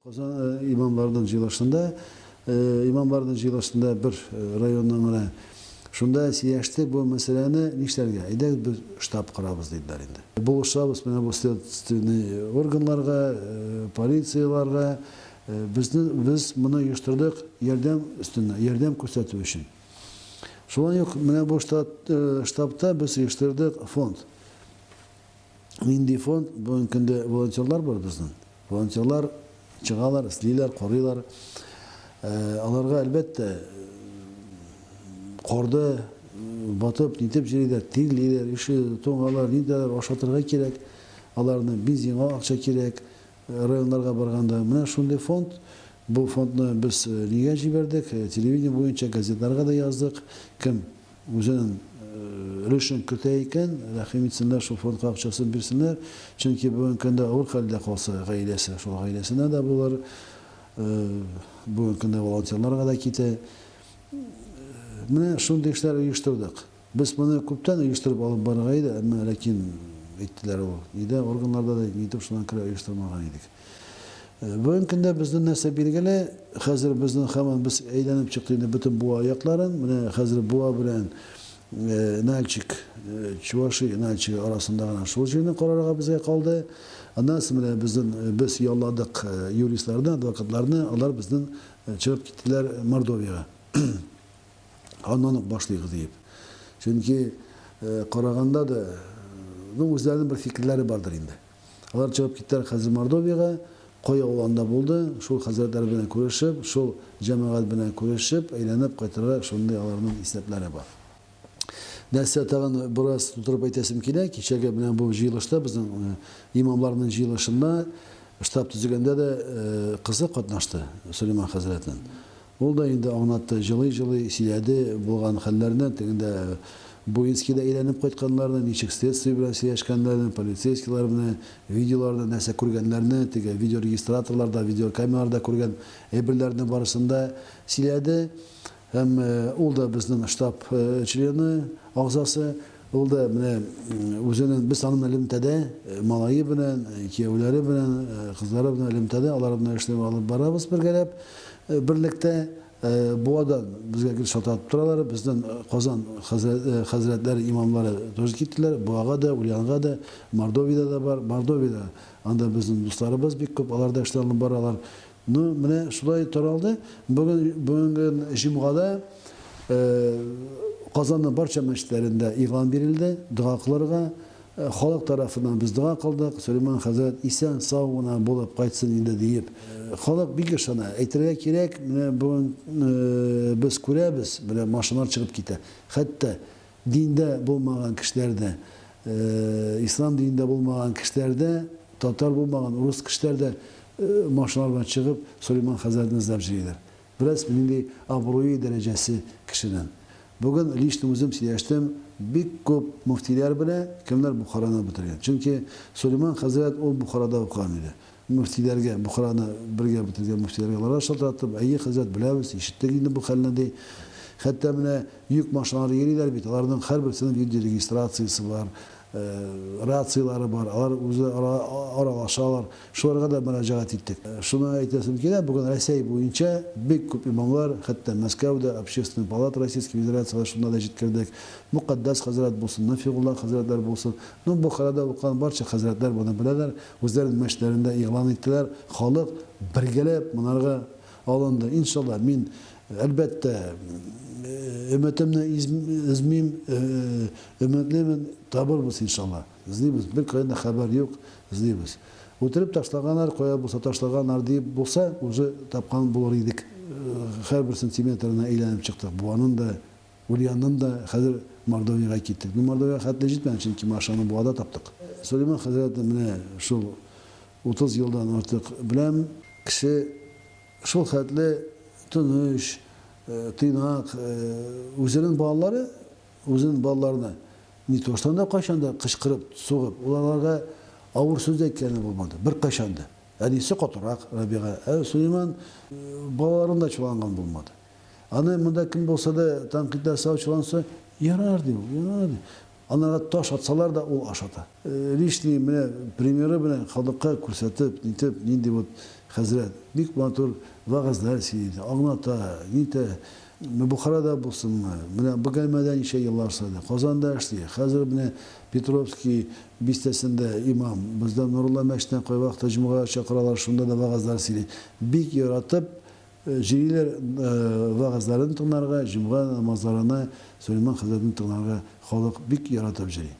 Казан имамларының җыелышында, имамларның җыелышында бер районның менә шунда сөйләштек бу мәсьәләне нишләргә? Әйдәгез без штаб корабыз диделәр инде. Булышабыз менә бу следственный органнарга, полицияләргә. Безне без моны оештырдык ярдәм өстенә, ярдәм күрсәтү өчен. Шулай ук менә бу штат, штабта без оештырдык фонд. Нинди фонд? Бүгенге көндә волонтерлар бар безнең. Волонтерлар чыгалар, эшлиләр, карыйлар. Аларга, әлбәттә, карда батып, нитеп йөриләр, тирлиләр, өши, туңалар, нитәләр, ашатырга кирәк. Аларны бензинга акча кирәк, районнарга барганда. Менә шундый фонд. Бу фондны без нигә җибәрдек? Телевидение буенча газетларга да яздык. Кем үзенең өлешен кертә икән, рәхим итсеннәр, шул фондка акчасын бирсеннәр. Чөнки бүгенге көндә авыр хәлдә калса гаиләсе, шул гаиләсенә дә булыр. Бүгенге көндә волонтерларга да китә. Менә шундый эшләр оештырдык. Без моны күптән оештырып алып барырга иде, әмма ләкин әйттеләр ул нидә, органнарда да нитеп шуннан күрә оештырмаган идек. Бүгенге көндә безнең нәрсә билгеле, хәзер безнең һаман без әйләнеп чыктык инде бөтен Буа якларын, менә хәзер Буа белән Нальчик, Чувашия Нальчигы арасында гына шул җирне карарга безгә калды. Аннан соң менә безнең без ялладык юристларны, адвокатларны, алар безнең чыгып киттеләр Мордовиягә. Аннан ук башлыйк диеп. Чөнки караганда да, ну, үзләренең бер фикерләре бардыр инде. Алар чыгып киттеләр хәзер Мордовиягә, кая ул анда булды, шул хәзрәтләр белән күрешеп, шул җәмәгать белән күрешеп, әйләнеп кайтырга шундый аларның исәпләре бар. Нәрсә тагын бераз тутырып әйтәсем килә, кичәге менә бу җыелышта, безнең имамларның җыелышында, штаб төзегәндә дә кызы катнашты Сөләйман хәзрәтнең. Ул да инде аңлатты, җылый-җылый сөйләде булган хәлләрне, тегендә Буинскида әйләнеп кайтканнарны, ничек следствие белән сөйләшкәннәрне, полицейскийлар белән, видеоларда нәрсә күргәннәрне, теге видеорегистраторларда, видеокамераларда күргән әйберләрне барысын да сөйләде. Һәм ул да безнең штаб члены, агъзасы. Ул да менә үзенең, без аның белән элемтәдә, малае белән, кияүләре белән, кызлары белән элемтәдә, алар белән эшләп алып барабыз бергәләп, берлектә. Буадан безгә гел шалтыратып торалар, безнең Казан хәзрәтләре, имамлары тоже киттеләр, Буага да, Ульянга да, Мордовиядә дә бар. Мордовиядә анда безнең дусларыбыз бик күп, алар да эшләр алып баралар. Ну, менә шулай таралды. Бүген, бүгенге җомгада Казанның барча мәчетләрендә игълан бирелде, дога кылырга. Халык тарафыннан без дога кылдык, Сөләйман хәзрәт исән-сау гына булып кайтсын инде диеп. Халык бик ышана. Әйтергә кирәк, менә бүген без күрәбез, менә машиналар чыгып китә. Хәтта диндә булмаган кешеләр дә, ислам динендә булмаган кешеләр дә, татар булмаган урыс кешеләр дә машиналар белән чыгып, Сөләйман хәзрәтне эзләп йөриләр. Беләсезме, нинди абруе, дәрәҗәсе кешенең. Бүген лично үзем сөйләштем бик күп мөфтиләр белән, кемнәр Бохараны бетергән. Чөнки Сөләйман хәзрәт ул Бохарада укыган иде. Мөфтиләргә, Бохараны бергә бетергән мөфтиләргә аларга шалтыраттым, әйе, хәзрәт, беләбез, ишеттек инде бу хәлне, ди. Хәтта менә йөк машиналары йөриләр бит, аларның һәрберсенең видеорегистрациясе бар, рацияләре бар, алар үзара аралашалар. Шуларга да мөрәҗәгать иттек. Шуны әйтәсем килә, бүген Рәсәй буенча бик күп имамлар, хәтта Мәскәүдә, Общественная палата Российской Федерациядә шунда да җиткердек. Мөкатдәс хәзрәт булсын, Нафигулла хәзрәтләр булсын, ну, Бохарада укыган барча хәзрәтләр моны беләләр, үзләренең мәчетләрендә игълан иттеләр, халык бергәләп монарга алынды. Иншалла, мин, әлбәттә, өметемне өзмим, өметлемен, табырбыз, иншалла. Эзлибез, беркайдан да хәбәр юк, эзлибез. Үтереп ташлаганнар, кая булса ташлаганнар диеп булса, уже тапкан булыр идек. Һәрбер сантиметрына әйләнеп чыктык. Буаның да, Ульяннан да хәзер Мордовиягә киттек. Ну, Мордовиягә хәтле җитмәде, чөнки машинаны Буада таптык. Сөләйман хәзрәтне менә шул 30 елдан артык беләм. Кеше шул хәтле тыныч, тыйнак, үзенең балалары, үзенең балаларына ни тоштан да кайчан да кычкырып, сугып, ул аларга авыр сүз дә әйткәне булмады, беркайчан да. Әнисе катырак, Рабига, ә Сөләйман балаларын да чыланган булмады. Аны монда кем булса да тәнкыйтьләсә, ачуланса, ярар ди ул, ярар ди. Анарга таш атсалар да, ул ашата. Лишний менә примеры белән халыкка күрсәтеп, нитеп, нинди вот хәзрәт. Бик матур вәгазьләр сөйли, аңлата, нитә. Бохарада булсынмы, менә Бөгелмәдә ничә еллар эшләде, Казанда эшли, хәзер менә Петровский бистәсендә имам, бездә Нурулла мәчетенә кайвакытта җомгага чакыралар, шунда да вәгазьләр сөйли. Бик яратып йөриләр вәгазьләрен тыңларга, җомга намазларына Сөләйман хәзрәтне тыңларга халык бик яратып йөри.